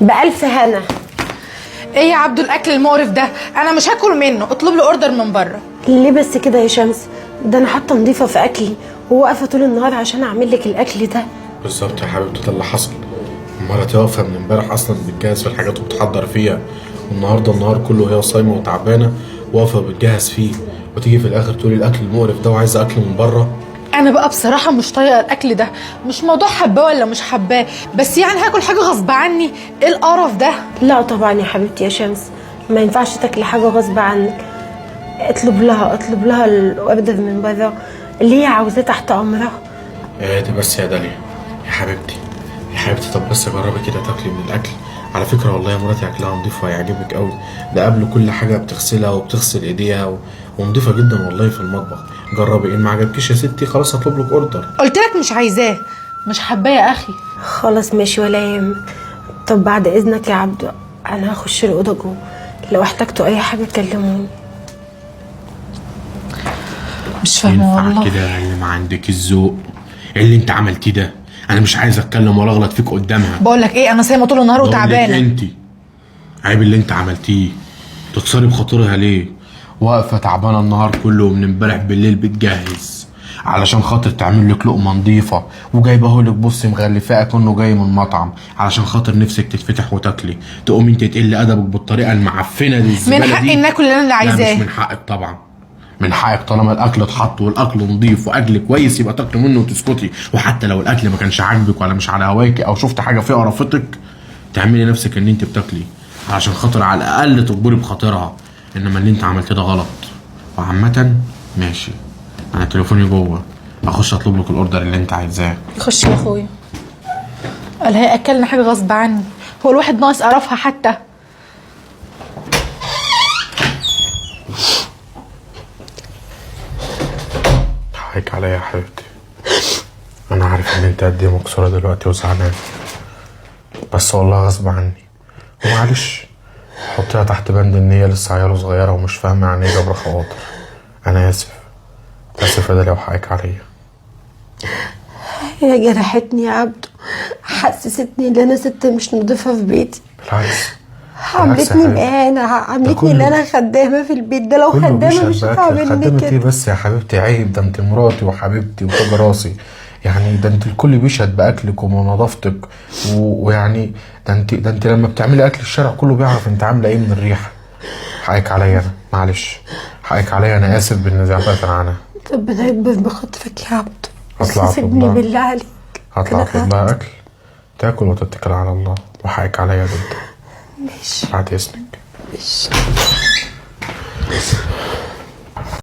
بألف هنا. ايه يا عبدو الاكل المقرف ده؟ انا مش هاكل منه، اطلب له order من بره. ليه بس كده يا شمس؟ ده انا حاطه نضيفه في اكلي وواقفه طول النهار عشان اعمل لك الاكل ده. بالظبط يا حبيبتي، ده اللي حصل. مراتي واقفة من امبارح اصلا بتجهز في الحاجات وبتحضر فيها، والنهارده النهار كله وهي صايمه وتعبانه واقفة بتجهز فيه، وتيجي في الاخر تقولي الاكل المقرف ده وعايزه اكل من بره. انا بقى بصراحة مش طايقة الاكل ده، مش موضوع حباه ولا مش حباه، بس يعني هاكل حاجة غصب عني؟ ايه القرف ده؟ لا طبعا يا حبيبتي يا شمس، ما ينفعش تاكلي حاجة غصب عنك. اطلب لها، اطلب لها ال order من بره اللي هي عاوزاه تحت امرها. ايه ده بس يا داليا يا حبيبتي يا حبيبتي؟ طب بس جربي كده تاكلي من الاكل. على فكرة والله يا مراتي اكلها نضيف وهيعجبك قوي، ده قبل كل حاجة بتغسلها وبتغسل ايديها ونضيفه جدا والله في المطبخ. جربي، ان ما عجبكيش يا ستي خلاص هطلب لك order. قلت لك مش عايزاه، مش حباه يا اخي. خلاص ماشي ولا يهمك. طب بعد اذنك يا عبدو انا هخش الاوضة جوه، لو احتجتوا اي حاجة كلموني. مش فاهمه ينفع والله كده اللي ما عندك الذوق اللي انت عملتيه ده؟ انا مش عايز اتكلم ولا اغلط فيك قدامها. بقول لك ايه، انا صايمه طول النهار بقول لك وتعبانه. انت عيب اللي انت عملتيه، تتصري بخاطرها ليه؟ واقفة تعبانة النهار كله ومن امبارح بالليل بتجهز علشان خاطر تعمل لك لقمة نظيفة، وجايبه لك بصي مغلفاه كأنه جاي من مطعم علشان خاطر نفسك تتفتح وتاكلي، تقوم انت تقل ادبك بالطريقة المعفنه دي الزبالة من حقي دي. ان اكل اللي انا لا عايزاه. مش من حقك طبعا، من حقك طالما الاكل اتحط والاكل نظيف واكل كويس يبقى تاكلي منه وتسكتي، وحتى لو الاكل ما كانش عاجبك ولا مش على هواكي او شفت حاجة فيه قرفتك تعملي نفسك ان انت بتاكلي علشان خاطر على الاقل تجبري بخاطرها. انما اللي انت عملتيه ده غلط. وعامة ماشي، انا تليفوني جوه، اخش اطلب لك ال order اللي انت عايزاه. خش يا اخويا. قال هياكلنا حاجة غصب عني، هو الواحد ناقص قرفها حتى. حقك عليا يا حبيبتي، انا عارف ان انت قد ايه مكسورة دلوقتي وزعلان، بس والله غصب عني. ومعلش حطيها تحت بند ان هي لسه عياله صغيرة ومش فاهمه يعني ايه جبر خواطر. انا اسف، اسف يا داليا وحقك عليا. هي جرحتني يا عبدو، حسستني ان انا ست مش نضيفه في بيتي. بالعكس عملتني يا حبيبتي. بإهانة، عملتني كله- ان انا خدامه في البيت ده، لو كله خدامه بيشهد مش بأكلك. هتعملني خدامة ايه كده. بس يا حبيبتي؟ عيب، ده انت مراتي وحبيبتي وتاج راسي، يعني ده انت الكل بيشهد باكلك ومنظافتك ويعني ده انت لما بتعملي اكل الشارع كله بيعرف انت عامله ايه من الريحة. حقك عليا انا، معلش حقك عليا، انا اسف بالنزاعات عنها. ربنا يكبر بخاطرك يا عبدو، بس هطلع أطلب سيبني لها. بالله عليك. هطلع أنا اطلب لها اكل تاكل وتتكل على الله، وحقك عليا جدا. ماشي بعد اذنك. ماشي.